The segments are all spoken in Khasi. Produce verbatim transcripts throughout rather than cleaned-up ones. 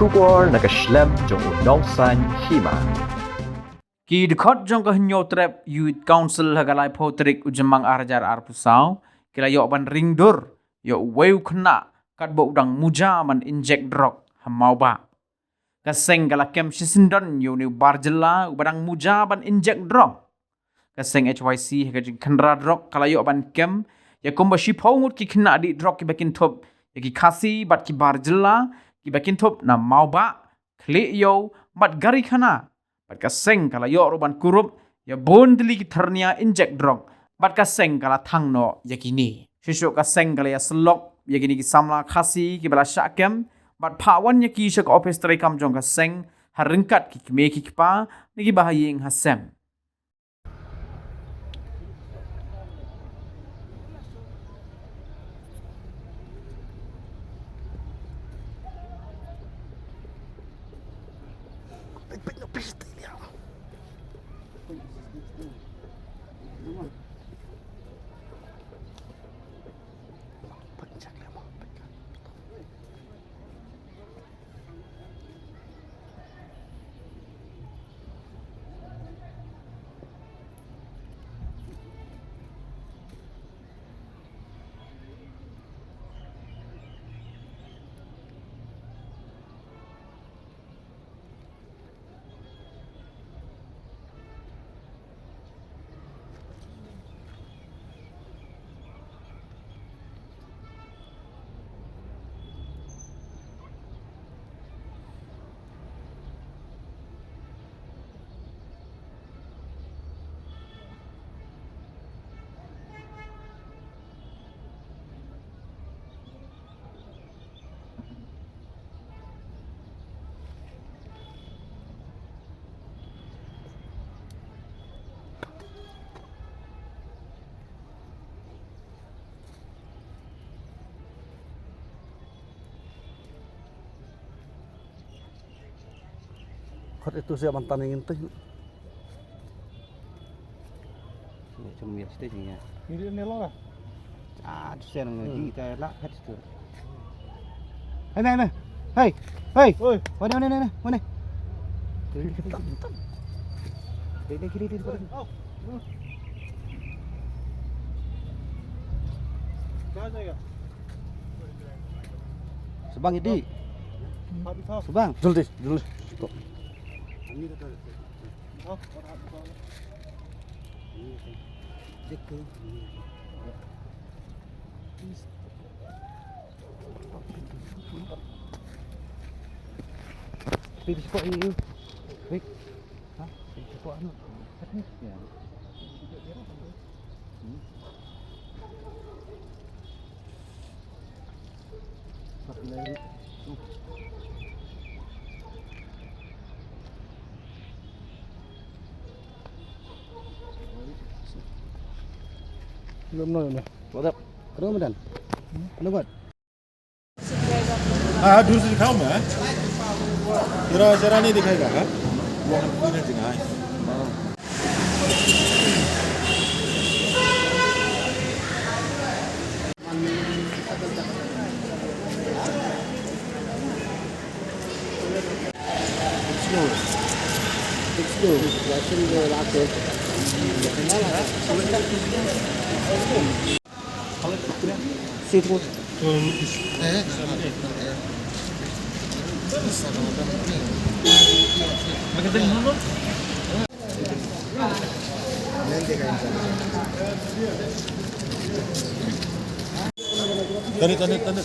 Khubor na ka shlem jong u Nongsaiñ Hima. Ki dkhot jong ka Hynñiewtrep Youth Council ha ka laiphew tarik u Jymmang ar hajar arphew saw ki la ïoh ban ring dur ïa uwei u khynnah katba u dang muja ban injek drok ha Mawbah. Ka seng ka la kem shisyndon ïa une u bar jylla uba dang muja ban injek drok. Ka seng H Y C ha ka jingkhynra drok ka la ïoh ban kem ïa kumba shiphew ngut ki khynnah dih drok kiba kynthup ïa ki Khasi bad ki bar jylla kiba kynthup na Mawbah, Khlieh Ïew bad Garikhana. Bad ka seng ka la ïoh ruh ban kurup ïa bun tylli ki thyrnia injek drok bad ka seng ka la thang noh ïa kine. Shuh shuh ka seng ka la ïasyllok ïa kine ki samla Khasi kiba la shah kem bad phah wan ïa ki sha ka ophis treikam jong ka seng ha ryngkat ki kmie ki kpa ne kiba ha ïing ha sem. Khot itu siap mantan ingin teh. Ni cuma ya stage ni ya. Ini ni lo lah. Ah, tu sen ngi ta la khat tu. Hei, hei, hei. Hei, hei. Oi. Mana, mana, mana, mana? Kiri, kiri, kiri. Kiri, kiri, kiri. Kau jaga. Subang, Idi. Subang. Jul deh, jul. Tuh. Pergi sepak ni. Baik. Ha? Pergi sepak anu. Ya. Belum nol ni. What up? Kenapa, Madan? Kenapa? हाँ, हाँ, दूर से दिखाओ मैं। जरा, जरा नहीं दिखाएगा, हाँ? वो हम पूरे जगह है। Tarik, tarik, tarik.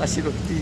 Hasil roti.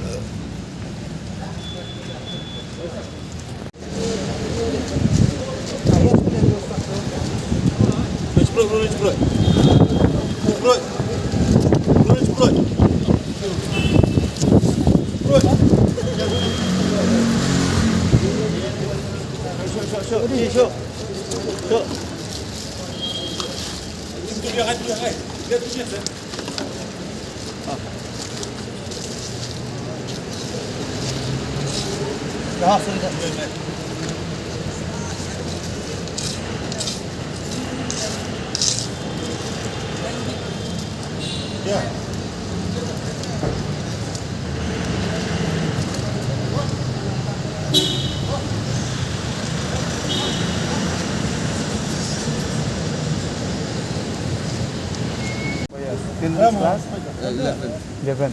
Till which class? Eleven. Eleven.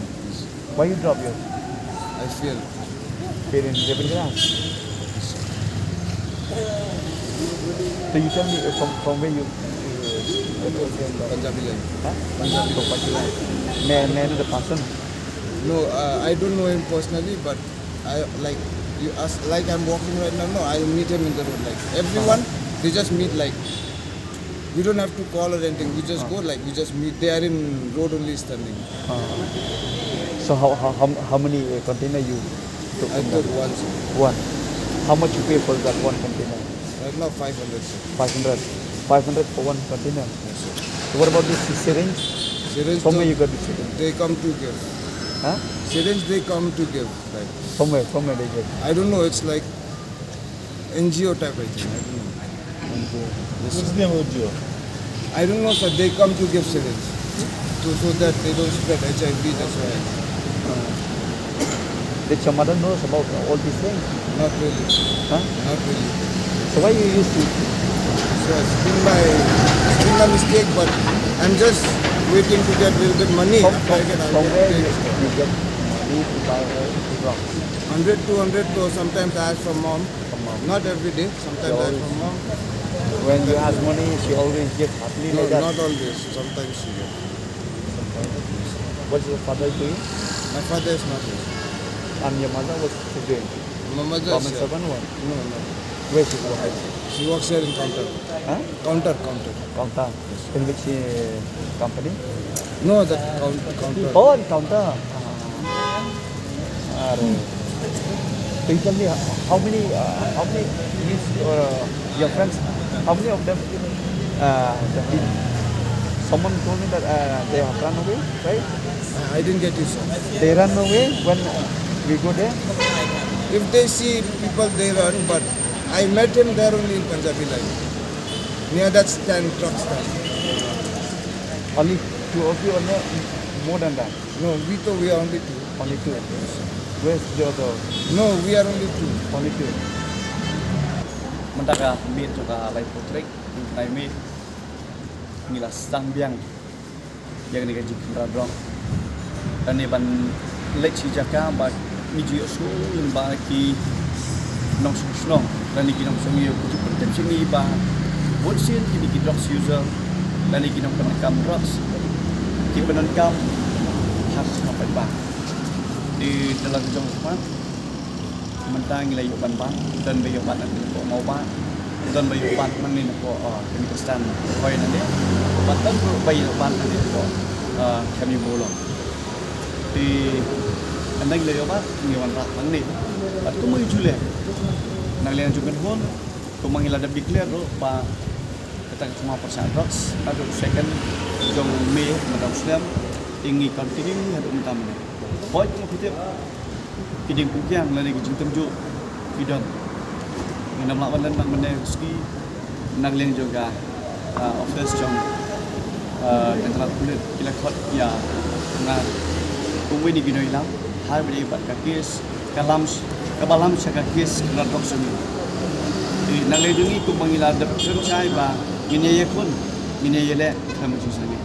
Why you drop your? I failed. Fail in eleven class. So you tell me, uh, from, from where you, uh, Punjabi Line. Huh? Punjabi. From Punjabi Line. May, may I know the person? No, uh, I don't know him personally, but I, like, you ask, like, I'm walking right now. No, I meet him in the road. Like, everyone, they just meet, like, we don't have to call or anything. We just go, like, we just meet. They are in road only standing. Uh, so how, how, how, how many, uh, container you took? I took one, sir. One. How much you pay for that one container? Right now, five hundred, sir. Five hundred. Five hundred for one container. Yes, sir. So what about this syringe? Syringe. From where you got the syringe? They come to give. Huh? Syringe, they come to give. Like, from where? From where they get? I don't know. It's like N G O type, I think. I don't know. N G O. Yes, sir. What's the name of N G O? I don't know, sir. They come to give syringe. So, so that they don't spread H I V, that's why. Did your mother knows about all these things? Not really. Huh? Not really. So why you used to? So it's been my, it's been my mistake, but I'm just waiting to get a little bit money. From, from, from where you, you get money to buy a drug? Hundred, two hundred, or sometimes I ask from mom. From mom. Not every day. Sometimes I ask from mom. When you ask money, she always gives happily. No, like that? Not always. Sometimes she gives. What's your father doing? My father is not here. And your mother, what she doing? My mother is here. Government servant, what? No, no. Where she working? She works here in counter. Huh? Counter, counter. Counter. In which, uh, company? No, that count-, counter. Oh, in counter. Ah. Are. So you tell me, uh, how many, uh, how many means, uh, your friends, how many of them, uh, have been, someone told me that, uh, they have run away, right? I, I didn't get you, sir. They run away when we go there? If they see people, they run, but I met him there only in Punjabi Line, near that stand, truck stand. Only two of you or no, more than that? No, we two, we are only two. Only two. Where's the other? No, we are only two. Only two. Mynta ka miet jong ka laiphew tarik, u bnai May, ngi la sdang biang ïa kane ka jingkhynra drok. Lane ban leit sha jaka ba ngi ju ïohsngew lyngba ki nongshong shnong lane ki nongshong ïew ki ju pyntip sha ngi ba bun sien kine ki drugs user lane ki nongpyndonkam drugs ki pyndonkam ha ka paidbah. Te da la ka jong ka Mynta ngi la ïoh ban bat, don ba ïoh bat nangne napoh Mawbah, don ba ïoh bat nangne napoh, ah, kane ka stand Hoi nangne, bad don ruh ba ïoh bat nangne napoh, ah, Kham Ïew Mawlong. Te ynda ngi la ïoh bat ngi wanrah nangne. Bad kumba ngi ju leh na ka liang jong ka khun, kumba ngi la dep declare ruh ba kata ka thma pyrshah drugs, haduh second jong u May mynta u snem, te ngi continue haduh mynta mynne. Hooid, kumba phi tip, ki jingpynkiang lane ki jingtynjuh ki don. Ngin ym lah ban len bad mynne ka sngi na ka liang jong ka, ah, office jong, ah, ka tnat pulit ki la khot ïa nga kum uwei na ki nongïalam ha kaba ïadei bad ka case ka lam, kaba lam sha ka case ka drug jong ngi. Te na ka liang jong ngi kumba ngi la dep kren shai ba ngin ïa ïakhun, ngin ïa ïaleh khlem jingshaniah.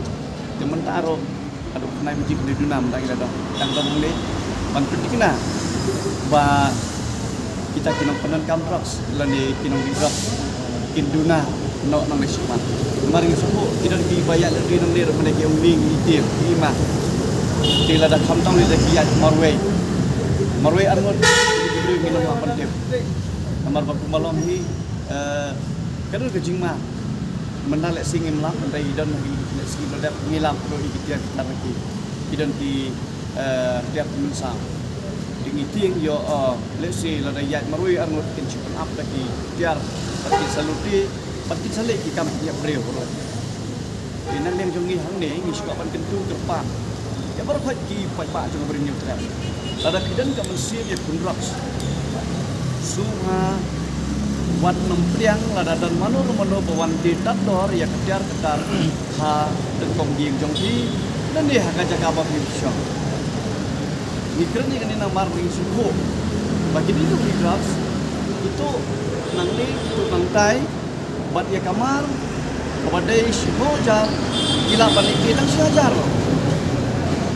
Te mynta ruh haduh khyndai baje khyndai duna mynta ngi la dang, dang don hangne ban pynthikna ba kita ki nongpyndonkam drugs lane ki nongdih drugs kin duna noh nangne shakhmat. Namar ngi sngewthuh ki don kiba ïaid lynti nangne ruh mynne ki ong ning ki tip ki ma. Te lada khamtam lei da ki ïaid marwei, marwei arngut, ki briew ngim lah ban tip. Namar ba kumba long hi, eh, ka don ka jingma. Mynta lehse ngim lap, mynta i don hi, lehse ngim lap, ngi lap ruh ïa ki tiar ki tar ki. Ki don ki, eh, tiar ki mynsaw. Te ngi tieng ïoh, eh, lehse lada ïaid marwei arngut kin shu pynap da ki tiar, bad kin sa lute, bad kin sa leh ki kam ki ïap briew ruh. Te nangne jong ngi hangne ngi shu kwah ban kyntu kyrpad ïa baroh ki paidbah jong ka Ri Hynñiewtrep. Lada phi don ka mynsiem ïa khun drugs, sngewbha wat nym pdiang lada don mano mano ba wan die tad dor ïa ka tiar ka tar ha ka kong dieng jong phi lane ha ka jaka ba phi shong. Ngi kren ïa kane namar ba ngi sngewthuh ba kine ki drugs ki tuh nangne ki tuh nangtai. Bad ïa ka mar kaba dei shiphew hajar ki lah ban leit tang shi hajar.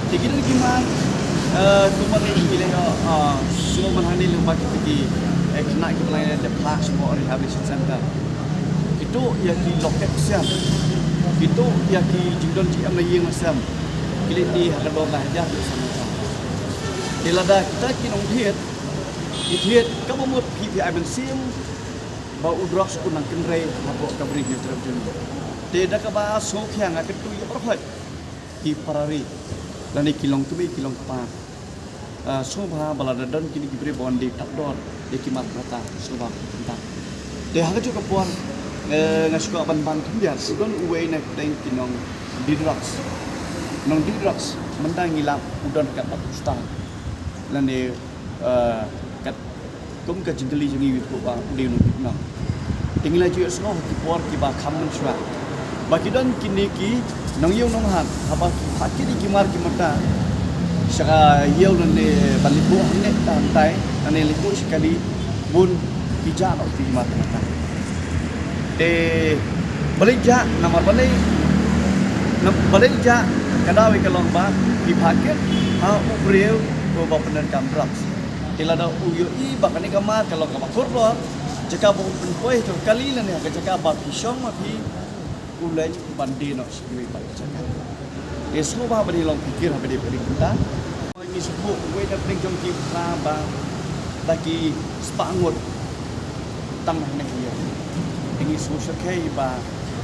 Te ki don ki mar, eh, kumba ngi leh, eh, sngewbha hangne lyngba kito ki, eh, khynnah kiba la dep phah sha rehabilitation center. Ki tuh ïa ki locket sem, ki tuh ïa ki jingdon jingem na ïing na sem. Ki leit die ha ka dor lai hajar ki sem. Te lada kita ki nongthied ki thied kaba mut phi phi ai mynsiem ba u drugs u nang kynrei hapoh ka Ri Hynñiewtrep jong ngi. Te da kaba sngewkhia nga kyntu ïa baroh ki para ri lane ki long kmie ki long kpa. Ah, sngewbha ba lada don kine ki briew ba wan die tad dor ïa ki mar kata, sngewbha ban pyntan. Te ha kajuh ka por, eh, nga sngewbha ban ban khyndiat, sa don uwei na pdeng ki nongdie drugs. Nongdie drugs mynta ngi lap u don katba u stad lane, eh, kat kum ka jingkylli jong ngi, u ïathuh ba u dei u nongdie nong. Te ngi la ju ïohsngew ha ki por kiba kham mynshuwa ba ki don kine ki nongïew nonghat haba ki phah kit ïa ki mar ki mynta sha ka ïew lane ban leit buh hangne tang tai lane leit buh sha kali, bun ki jah noh ki mar ki mynta. Te balei jah, namar balei, nam-, balei jah, ka daw ka long ba ki phah kit ha u briew uba pyndonkam drugs. Te lada u ïohi ba kane ka mar ka long kaba kordor, jaka ba u pynpoi ha ka kali lane ha ka jaka ba phi shong ma phi, u leit ban die noh sha kiwei pat ki jaka. Te sngewbha ba dei long pyrkhat haba dei pyrkhat kumta. Ngi sngewbha uwei na pdeng jong ki phra ba da ki spah ngut tang hangne ha ïing. Te ngi sngewsakhi ba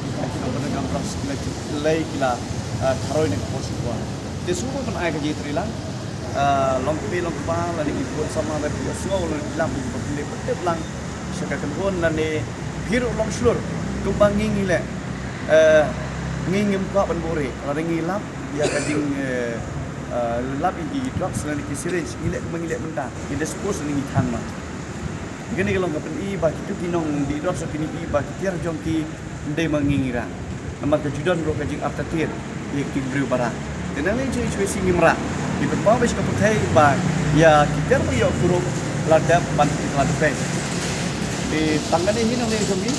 kita ki nongpyndonkam drugs ki la ju lei, ki la, ah, kharoi na ka por sngewbha. Te sngewbha ban ai ka jingïatreilang, ah, long kmie long kpa lane ki khun samla ba phi ïohsngew lane phi lap, phi leh pyntip lang sha ka kynhun lane phi ruh long shlur kumba ngi ngi leh. Eh, ngi ngim kwah ban buhrieh lada ngi lap ïa ka jing, eh, eh, lap ïa ki drugs lane ki syringe, ngi leh kumba ngi leh mynta, ngi dispose lane ngi than noh. Kane ka long ka pyni ba kito ki nongdie drugs, kine ki ba ki tiar jong ki, ym dei ma ngi ngi rah. Namar ka ju don ruh ka jingartatien ïa ki briew ba rah. Te nangne jong ngi shuwa shi ngim rah. Ngi pynpaw ba shi ka pyrthei ba ïa ki tiar ba ïoh kurup la dep ban la dep. Te tang kane hi nangne jong ngi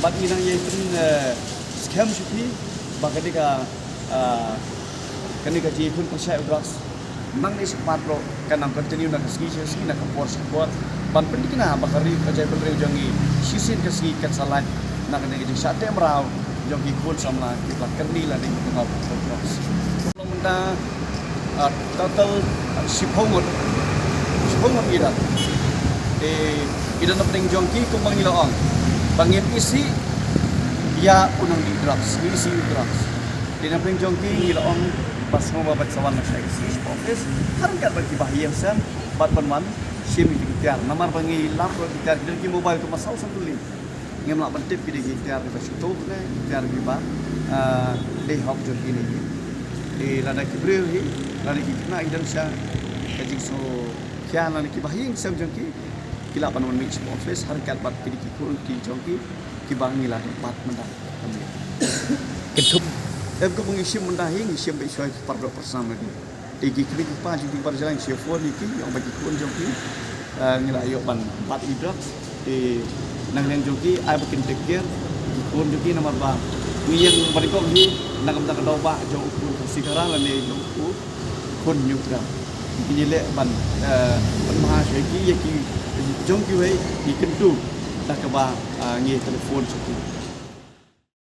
bad ngi nang ïai pyn, eh, skhem sha phi ba kane ka, ah, kane ka jingïakhun pyrshah u drugs nangne shakhmat ruh kan nang continue na ka sngi sha sngi, na ka por sha por, ban pynthikna ba ka ri ka jaitbynriew jong ngi shisien ka sngi kan sa lait na kane ka jingshah teh mraw jong ki khun samla kiba kynnoh lane ki tnga u drugs. Long mynta, ah, total, ah, shiphew ngut. Shiphew ngut ngi don. Te ngi don na pdeng jong ki kumba ngi la ong ba ngim isih ïa u nongdie drugs, ngi isih ïa u drugs. Te na pdeng jong ki ngi la ong ba sngewbha ban sa wan na ka S P office ha ryngkat bad kiba ha ïing sem bad ban wan shim ïa ki tiar. Namar ba ngi lap ruh ki tiar ki don ki mobile kumba saw san tylli. Ngim lah ban tip ki dei ki tiar kiba shu tuh ne ki tiar kiba, ah, dei hok jong ki ne hi. Te lada ki briew hi, lada ki khynnah ki don sha ka jingsngewkhia lane kiba ha ïing sem jong ki, ki lah ban wan mih sha office ha ryngkat bad ki dei ki khun ki jong ki kiba ngi la dep bat mynta. Kynthup. Em, kumba ngi shim mynta hi ngi shim ba i shuwa ki par dok par snam lagi. Te ki kmie ki kpa jong ki bar jalan shu phone ïa ki, ïa ba ki khun jong ki, eh, ngi la ïoh ban bat ïa ki drugs. Te nangne jong ki ai ba kin take care ki khun jong ki namar ba ngi ïeng ba nyngkong hi na ka bynta ka daw ba jong u khun Khasi Khara lane jong u khun Hynñiewtrep. Ngi leh ban, eh, ban mha sha ki ïa ki jong kiwei, ngi kyntu da kaba, eh, ngi telephone sha ki.